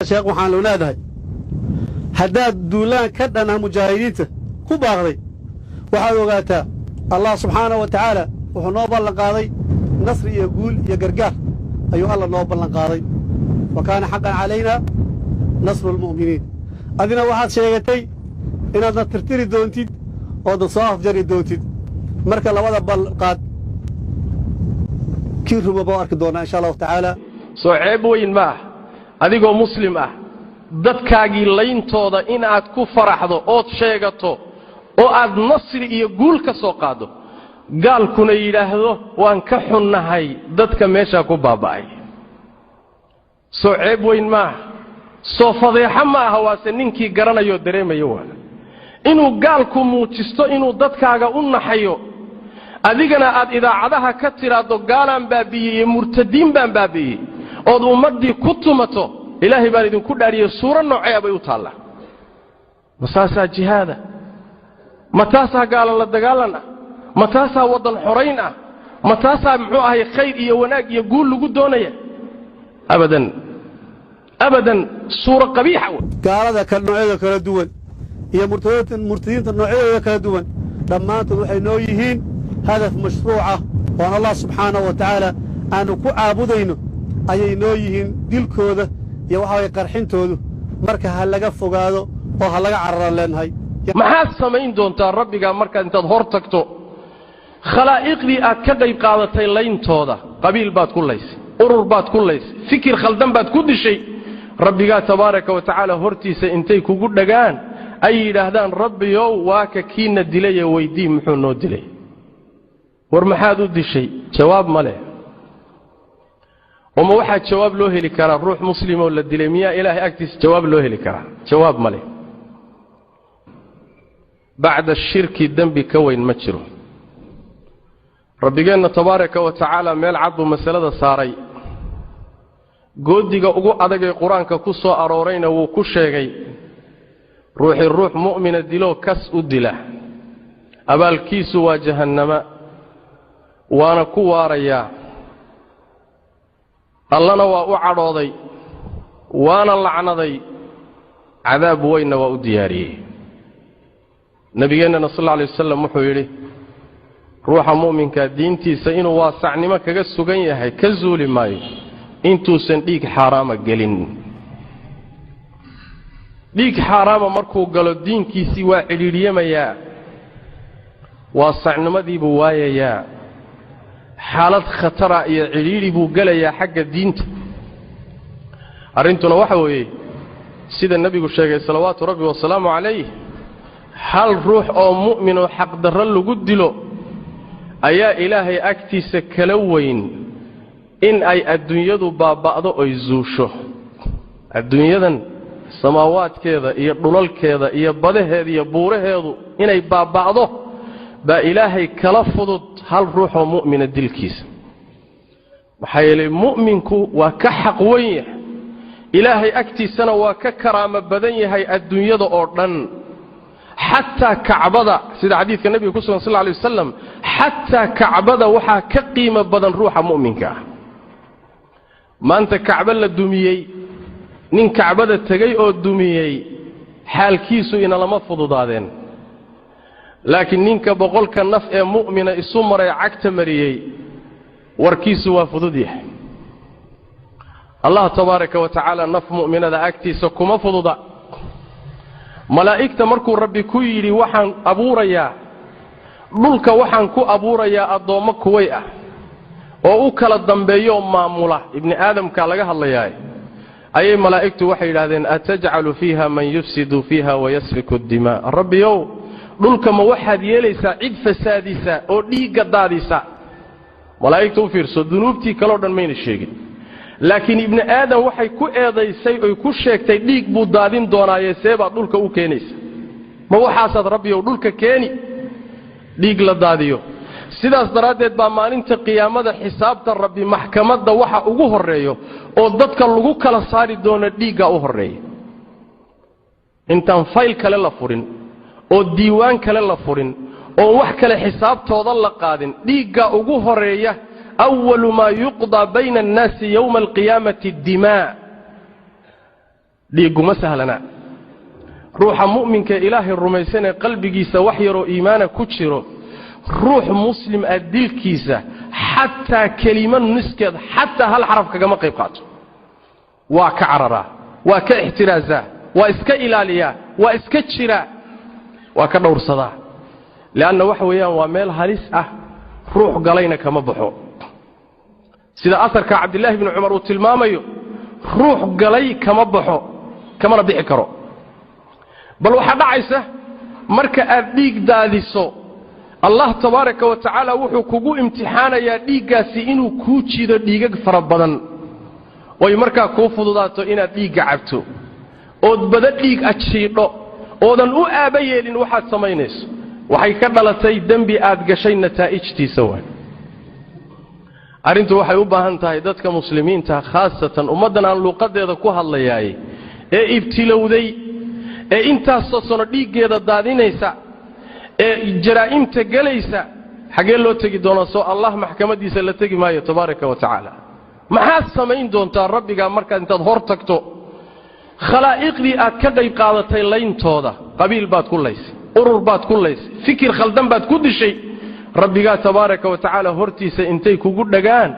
Sheekh, waxaan loo leedahay, haddaad duulaan ka dhan ah mujaahidiinta ku baaqday, waxaad ogaataa Allah subxaana wa tacaala wuxuu noo ballan qaaday nasri iyo guul iyo gargaar ayuu Alla noo ballan qaaday. Wa kaana xaqan calaynaa nasru lmu'miniin. Adina waxaad sheegatay inaadna tirtiri doontid oodna soo afjari doontid. Marka labada ballanqaad kii ruma baa arki doonaa, insha Allahu tacaala. Soo ceeb weyn ma ah, adigoo Muslim ah, dadkaagii layntooda inaad ku faraxdo ood sheegato oo aad nasri iyo guul ka soo qaaddo, gaalkuna yidhaahdo waan ka xunnahay dadka meeshaa ku baaba'ay? Soo ceeb weyn ma ah? Soo fadeexo ma aha? Waase ninkii garanayoo dareemayo. Waa inuu gaalku muujisto inuu dadkaaga u naxayo, adigana aad idaacadaha ka tidhaahdo gaalaan baabi'iyey iyo murtadiin baan baabi'iyey, ood ummaddii ku tumato. Ilaahay baan idinku dhaariyey, suuro noocee bay u taallaa? Ma saasaa jihaada? Ma taasaa gaala la dagaalan ah? Ma taasaa waddan xorayn ah? Ma taasaa, muxuu ahay, khayr iyo wanaag iyo guul lagu doonaya? Abadan, abadan, suuro qabiixa wey. Gaalada kale noocyada kala duwan iyo murtadiinta noocyadooda kala duwan, dhammaantood waxay noo yihiin hadaf mashruucah oon Allah subxaanahu wa tacaala aanu ku caabudayno ayay noo yihiin, dilkooda iyo waxa waye qarxintoodu. Marka ha laga fogaado oo ha laga cararaan leenahay. Maxaad samayn doontaa Rabbigaa markaad intaad hor tagto khalaa'iqdii aad ka qayb qaadatay layntooda? Qabiil baad ku laysay, urur baad ku laysay, fikir khaldan baad ku dishay. Rabbigaa tabaaraka wa tacaala hortiisa intay kugu dhagaan ay yidhaahdaan, "Rabbiyow, waa ka kiina dilaye, weydii muxuu noo dilay. War maxaad u dishay?" Jawaab ma leh. Oma waxaa jawaab loo heli karaa ruux muslimoo la dilay? Miyaa Ilaahay agtiisa jawaab loo heli karaa? Jawaab ma leh. Bacda shirki dembi ka weyn ma jiro. Rabbigeenna tabaaraka wa tacaala meel cad buu masalada saaray. Goodiga ugu adagee Qur-aanka ku soo aroorayna wuu ku sheegay: ruuxii ruux mu'mina diloo kas u dila, abaalkiisu waa jahannama, waana ku waarayaa. Allana waa u cadhooday, waana lacnaday, cadaab weynna waa u diyaariyey. Nebigeennana sal alla alay wasalam wuxuu yidhi, ruuxa mu'minkaa diintiisa inuu waasacnimo kaga sugan yahay ka zuuli maayo intuusan dhiig xaaraama gelin. Dhiig xaaraama markuu galo, diinkiisii waa cidhiidhyamayaa, waasacnimadiibuu waayayaa, xaalad khatara iyo cidhiidhi buu gelayaa xagga diinta. Arrintuna waxa weeye, sida nebigu sheegay salawaatu Rabbi wasalaamu calayh, hal ruux oo mu'minoo xaqdarro lagu dilo ayaa Ilaahay agtiisa kala weyn in ay adduunyadu baaba'do oy zuusho. Adduunyadan samaawaadkeeda iyo dhulalkeeda iyo badaheeda iyo buuraheedu inay baaba'do baa Ilaahay kala fudud hal ruuxoo mu'mina dilkiisa. Maxaa yeelay, mu'minku waa ka xaq weyn yahay, Ilaahay agtiisana waa ka karaamo badan yahay adduunyada oo dhan, xataa Kacbada. Sida xadiidka Nebiga ku sugan sal lla alay wasalam, xataa Kacbada waxaa ka qiimo badan ruuxa mu'minka ah. Maanta Kacbo la dumiyey, nin Kacbada tegey oo dumiyey, xaalkiisu inalama fududaadeen. Laakiin ninka 100-ka naf ee mu'mina isu maray, cagta mariyey, warkiisu waa fudud yahay. Allah tabaaraka wa tacaala naf mu'minada agtiisa kuma fududa. Malaa'igta markuu Rabbi ku yidhi, "Waxaan abuurayaa dhulka, waxaan ku abuurayaa addoommo kuway ah oo u kala dambeeyooo maamula," ibni aadamkaa laga hadlayaa, ayay malaa'igtu waxay yidhahdeen, "Atajcalu fiiha man yufsidu fiiha wayasfiku addimaa? Rabbiyow, dhulka ma waxaad yeelaysaa cid fasaadisa oo dhiigga daadisa?" Malaa'igta u fiirso, dunuubtii kaleo dhan mayna sheegin, laakiin ibni aadam waxay ku eedaysay oy ku sheegtay dhiig buu daadin doonaaye, see baad dhulka u keenaysa? Ma waxaasaad, Rabbiyow, dhulka keeni, dhiig la daadiyo? Sidaas daraaddeed baa maalinta qiyaamada xisaabta Rabbi, maxkamadda, waxa ugu horreeyo oo dadka lagu kala saari doono dhiiggaa u horreeya. Intaan fayl kale la furin oo diiwaan kale la furin oo wax kale xisaabtooda la qaadin, dhiiggaa ugu horreeya. Awalu maa yuqdaa bayna annaasi yowma alqiyaamati dimaa. Dhiigguma sahlana. Ruuxa mu'minka Ilaahay rumaysanee qalbigiisa wax yaroo iimaana ku jiro, ruux muslim ah dilkiisa xataa kelimo niskeed, xataa hal xaraf kagama qayb qaato. Waa ka cararaa, waa ka ixtiraasaa, waa iska ilaaliyaa, waa iska jiraa, waa ka dhowrsadaa. Leanna waxa weeyaan waa meel halis ah, ruux galayna kama baxo. Sida asarka Cabdillaahi bni Cumar uu tilmaamayo, ruux galay kama baxo, kamana bixi karo. Bal waxaa dhacaysa marka aad dhiig daadiso, Allah tabaaraka wa tacaala wuxuu kugu imtixaanayaa dhiiggaasi inuu kuu jiido dhiigag fara badan, oy markaa kuu fududaato inaad dhiigga cabto, ood bada dhiig ajiidho, oodan u aaba yeelin waxaad samaynayso. Waxay ka dhalatay dembi aad gashay nataa'ijtiisa waay. Arrintu waxay u baahan tahay dadka muslimiinta, khaasatan ummaddan aan luuqadeeda ku hadlayaay ee ibtilowday, ee intaasoo sano dhiiggeeda daadinaysa, ee jaraa'imta gelaysa, xaggee loo tegi doonaa? Soo Allah maxkamadiisa la tegi maayo tabaaraka wa tacaala. Maxaad samayn doontaa rabbigaa markaad intaad hor tagto khalaa'iqdii aad ka qayb qaadatay layntooda? Qabiil baad ku laysay, urur baad ku laysay, fikir khaldan baad ku dishay. Rabbigaa tabaaraka wa tacaala hortiisa intay kugu dhagaan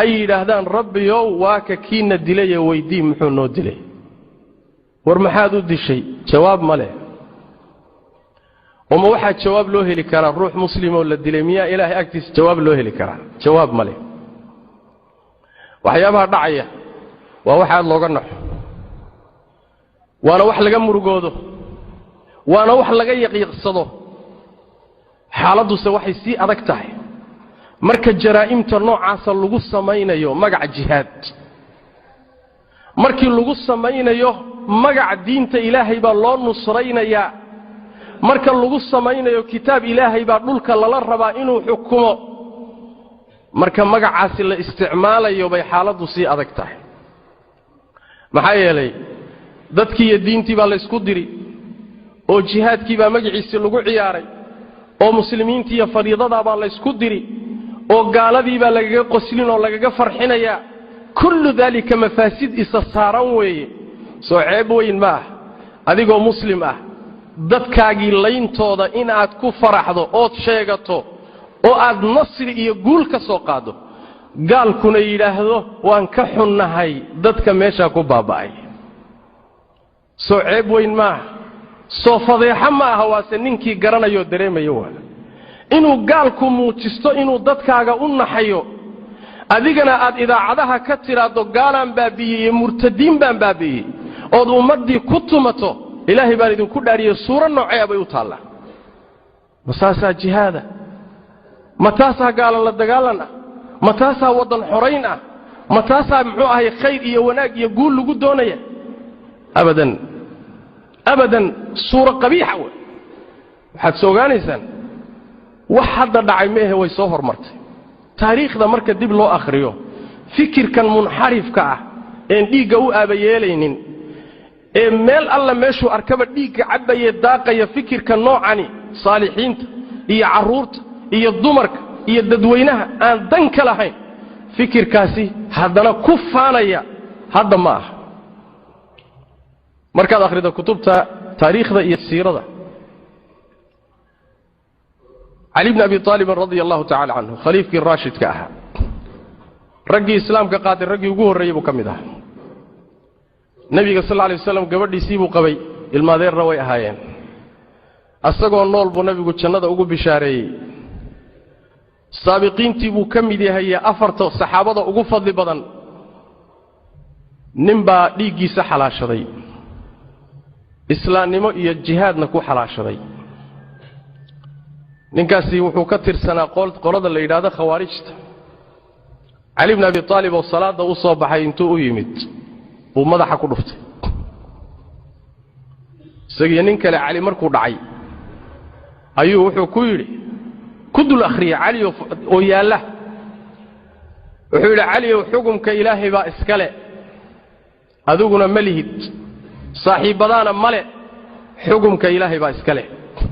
ay yidhaahdaan, rabbiyow, waa ka kiina dilaye, weydii muxuu noo dilay, war maxaad u dishay? Jawaab ma leh. Oma waxaa jawaab loo heli karaa ruux muslimoo la dilay? Miyaa Ilaahay agtiisa jawaab loo heli karaa? Jawaab ma leh. Waxyaabaha dhacaya waa wax aad looga naxo, waana wax laga murugoodo, waana wax laga yaqiiqsado. Xaaladduse waxay sii adag tahay marka jaraa'imta noocaasa lagu samaynayo magac jihaad, markii lagu samaynayo magac diinta Ilaahay baa loo nusraynayaa, marka lagu samaynayo kitaab Ilaahay baa dhulka lala rabaa inuu xukumo, marka magacaasi la isticmaalayo bay xaaladdu sii adag tahay. Maxaa yeelay dadkii iyo diintii baa laysku diri, oo jihaadkii baa magaciisii lagu ciyaaray, oo muslimiintii iyo fariidadaa baa laysku diri, oo gaaladii baa lagaga qoslin oo lagaga farxinayaa. Kullu daalika mafaasid isa saaran weeye. Soo ceeb weyn ma ah adigoo muslim ah dadkaagii layntooda inaad ku faraxdo ood sheegato oo aad nasri iyo guul ka soo qaaddo, gaalkuna yidhaahdo waan ka xunnahay dadka meeshaa ku baaba'ay? Soo ceeb weyn ma aha? Soo fadeexo ma aha? Waase ninkii garanayoo dareemayo waa inuu gaalku muujisto inuu dadkaaga u naxayo, adigana aad idaacadaha ka tidhaahdo gaalaan baabi'iyey iyo murtadiin baan baabi'iyey, ood ummaddii ku tumato. Ilaahay baan idinku dhaariyey, suuro noocee bay u taallaa? Ma saasaa jihaada? Ma taasaa gaala la dagaalan ah? Ma taasaa waddan xorayn ah? Ma taasaa muxuu ahay khayr iyo wanaag iyo guul lagu doonaya? Abadan, abadan, suuro qabiixa wey. Waxaad so ogaanaysaan wax hadda dhacay ma ahe, way soo hormartay taariikhda. Marka dib loo akhriyo, fikirkan munxarifka ah een dhiigga u aabayeelaynin, ee meel alla meeshuu arkaba dhiigga cabbaye daaqaya, fikirka noocani saalixiinta iyo carruurta iyo dumarka iyo dadweynaha aan dan ka lahayn, fikirkaasi haddana ku faanaya hadda ma aha. Markaad akhrido kutubta taariikhda iyo siirada, Cali bni Abi Aalibin radia allahu tacala canhu, khaliifkii raashidka ahaa, raggii islaamka qaatay raggii ugu horreeyey buu ka mid ahaa. Nebiga sal lla lay waslam gabadhiisii buu qabay, ilmaadeerna way ahaayeen. Asagoo nool buu nabigu jannada ugu bishaareeyey. Saabiqiintii buu ka mid yahay iyo afarta saxaabada ugu fadli badan. Nin baa dhiiggiisa xalaashaday, islaamnimo iyo jihaadna ku xalaashaday. Ninkaasi wuxuu ka tirsanaa qolada la yidhaahdo khawaarijta. Cali bni Abi Aalib oo salaadda u soo baxay intuu u yimid buu madaxa ku dhuftay, isagiyo nin kale. Cali markuu dhacay ayuu wuxuu ku yidhi, ku dul akhriyey Cali oo yaalla, wuxuu yidhi, Caliow, xukumka Ilaahay baa iskale, adiguna ma lihid, saaxiibbadaana male, xukumka Ilaahay baa iska leh.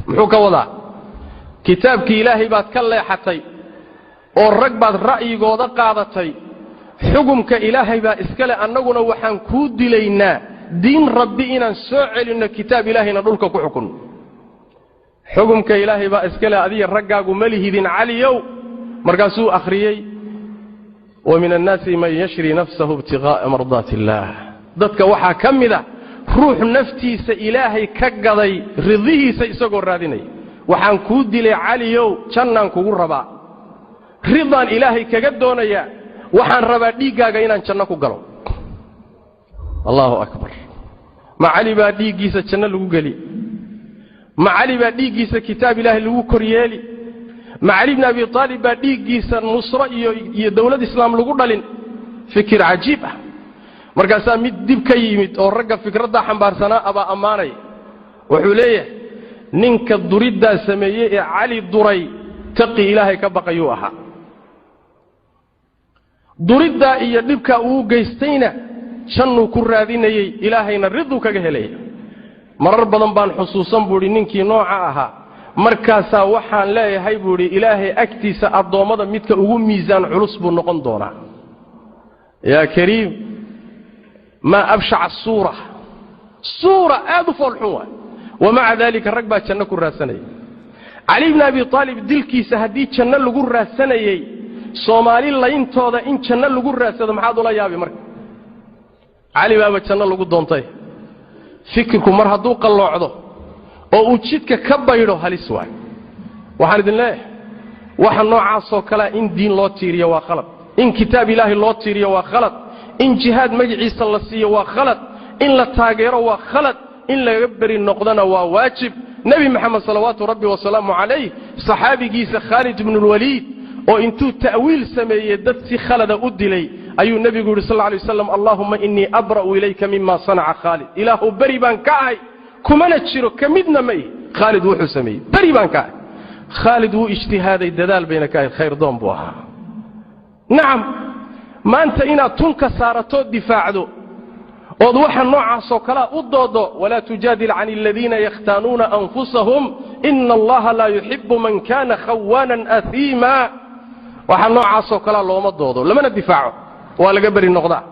Muxuu ka wadaa? Kitaabkii Ilaahay baad ka leexatay oo rag baad ra'yigooda qaadatay, xukumka Ilaahay baa iska leh, annaguna waxaan kuu dilaynaa Diin Rabbi inaan soo celinno, kitaab Ilaahayna dhulka ku xukunno. Xukumka Ilaahay baa iskale, adiga raggaagu ma lihidin, Caliyow. Markaasuu akhriyey: "Wa min annaasi man yashri nafsahu ibtiqaa'a mardaati illaah." Dadka waxaa ka mid a ruux naftiisa Ilaahay ka gaday ridihiisa isagoo raadinaya. Waxaan kuu dilay, Caliyow, jannaan kugu rabaa, ridaan Ilaahay kaga doonayaa, waxaan rabaa dhiiggaaga inaan janno ku galo. Allahu akbar! Ma Cali baa dhiiggiisa janno lagu geli? Ma Cali baa dhiiggiisa kitaab Ilaahay lagu koryeeli? Ma Cali bni Abi Aalib baa dhiiggiisa nusro iyo dowlad islaam lagu dhalin? Fikir cajiib ah. Markaasaa mid dib ka yimid oo ragga fikraddaa xambaarsanaa abaa ammaanaya. Wuxuu leeyahay: ninka duriddaa sameeyey ee Cali duray taqi Ilaahay ka baqayuu ahaa, duriddaa iyo dhibkaa uu geystayna jannuu ku raadinayey, Ilaahayna riduu kaga helaya. Marar badan baan xusuusan, buu idhi, ninkii nooca ahaa. Markaasaa waxaan leeyahay, buu idhi, Ilaahay agtiisa addoommada midka ugu miisaan culus buu noqon doonaa. Yaa kariim, maa abshaca suura, suura aad u foolxun waay. Wamaca daalika rag baa janno ku raadsanaya Cali bni Abi Aalib dilkiisa. Haddii janno lagu raadsanayey, Soomaali layntooda in janno lagu raadsado maxaad ula yaabi? Marka Cali baaba janno lagu doontay. Fikirku mar hadduu qalloocdo oo uu jidka ka baydho, halis waay. Waxaan idin leeyahay, waxa noocaasoo kalea in diin loo tiiriyo waa khalad, in kitaab Ilaahay loo tiiriyo waa khalad, in jihaad magaciisa la siiyo waa khalad, in la taageero waa khalad, in laga beri noqdona waa waajib. Nebi Maxamed salawaatu Rabbi wasalaamu calayh saxaabigiisa Khaalid ibnulwaliid oo intuu ta'wiil sameeyey dad si khalada u dilay ayuu nebigu yidhi sal lay waslam: "Allaahuma innii abra'u ilayka mima sanaca Khaalid." Ilaahu, beri baan ka ahay, kumana jiro, ka midna ma ihi Khaalid wuxuu sameeyey, beri baan ka ahay. Khaalid wuu ijtihaaday, dadaal bayna ka ahayd, khayrdoon buu ahaa. Nacam, maanta inaad tunka saaratood difaacdo ood waxa noocaasoo kalea u doodo, "Walaa tujaadil can aladiina yakhtaanuuna anfusahum, ina allaha laa yuxibu man kana khawaanan ahiima." Waxa noocaasoo kalea looma doodo, lamana difaaco, waa laga beri noqdaa.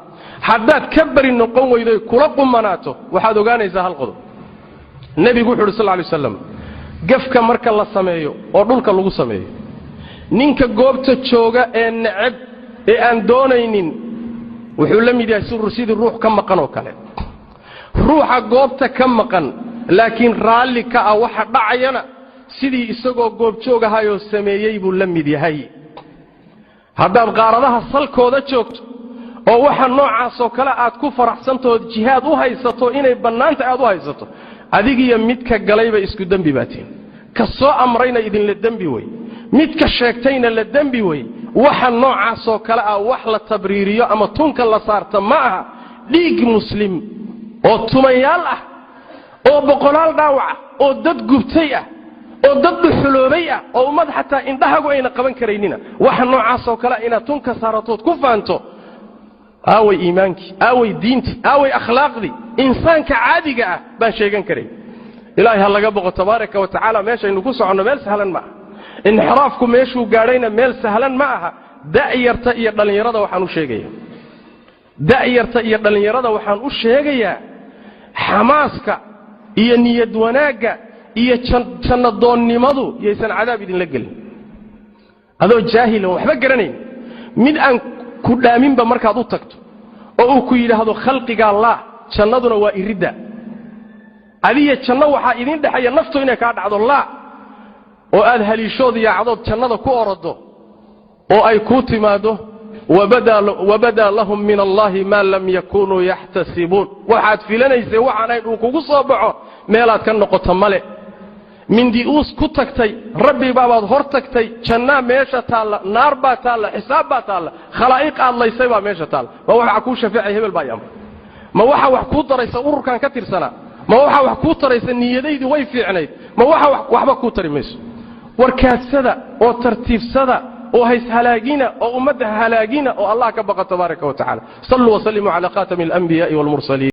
Haddaad ka beri noqon weydoy kula qumanaato, waxaad ogaanaysaa hal qodob. Nebigu wuxu uhi sal lay slam: gafka marka la sameeyo oo dhulka lagu sameeyo, ninka goobta jooga ee neceb ee aan doonaynin wuxuu la mid yahay sidii ruux ka maqan oo kale. Ruuxa goobta ka maqan laakiin raalli ka ah waxa dhacayana, sidii isagoo goobjoog ahayoo sameeyey buu la mid yahay. Haddaad qaaradaha salkooda joogto oo waxa noocaasoo kale aad ku faraxsantahood jihaad u haysato, inay bannaanta aad u haysato, adigiyo midka galayba isku dembi baa tihin. Ka soo amrayna idinla dembi wey, midka sheegtayna la dembi wey. Waxa noocaasoo kale ah wax la tabriiriyo ama tunka la saarta ma aha. Dhiig muslim oo tumayaal ah oo boqolaal dhaawac ah oo dad gubtay ah oo dad dhuxuloobay ah oo ummad xataa indhahagu ayna qaban karaynina, waxa noocaasoo kale inaad tunka saaratood ku faanto, aaway iimaankii? Aaway diintii? Aaway akhlaaqdii insaanka caadiga ah baan sheegan karayn? Ilaahay ha laga boqo tabaaraka wa tacaala. Meeshaynu ku soconno meel sahlan ma aha, inxiraafku meeshuu gaadhayna meel sahlan ma aha. Da'yarta iyo dhallinyarada waxaan u sheegaya, da'yarta iyo dhallinyarada waxaan u sheegayaa, xamaaska iyo niyad wanaagga iyo jannadoonnimadu yaysan cadaab idinla gelin. Adoo jaahilan, waxba garanayn, mid aan ku dhaaminba markaad u tagto oo uu ku yidhaahdo khalqigaa laa, jannaduna waa iridda, adiya janno waxaa idiin dhexeeya naftu inay kaa dhacdo laa, oo aad haliishood yaacdood jannada ku orodo oo ay kuu timaaddo "Wabadaa lahum min allahi maa lam yakunuu yaxtasibuun", waxaad filanaysay waxaan uu kugu soo baxo, meelaad ka noqoto male. Mindi uus ku tagtay, Rabbi baabaad hor tagtay, jannaa meesha taalla, naar baa taalla, xisaab baa taalla, khalaa'iq aad laysay baa meesha taalla. Ma waxaa kuu shafeecay hebel baa yamray? Ma waxaa wax kuu daraysa ururkan ka tirsanaa? Ma waxaa wax kuu taraysa niyadaydii way fiicnayd? Ma waxa waxba kuu tari mayso. Warkaadsada oo tartiibsada oo hayshalaagina oo ummadda halaagina oo Allah ka baqa tabaaraka wa tacala. Saluu wasallimuu cala khaatami alanbiyaai walmursaliin.